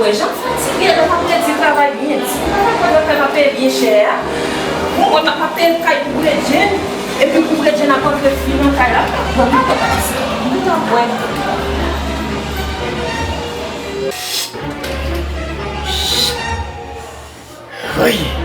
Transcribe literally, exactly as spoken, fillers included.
Mwen jan fatige, lè m ap redi travay byen di, travay mwen nan kay m ap peye byen chè a. Bon, mwen m ap peye kay pou Bredjenn, epi pou Bredjenn ap antre fi nan kay la. Bon, m pa konn sa. M ap wè. Hey!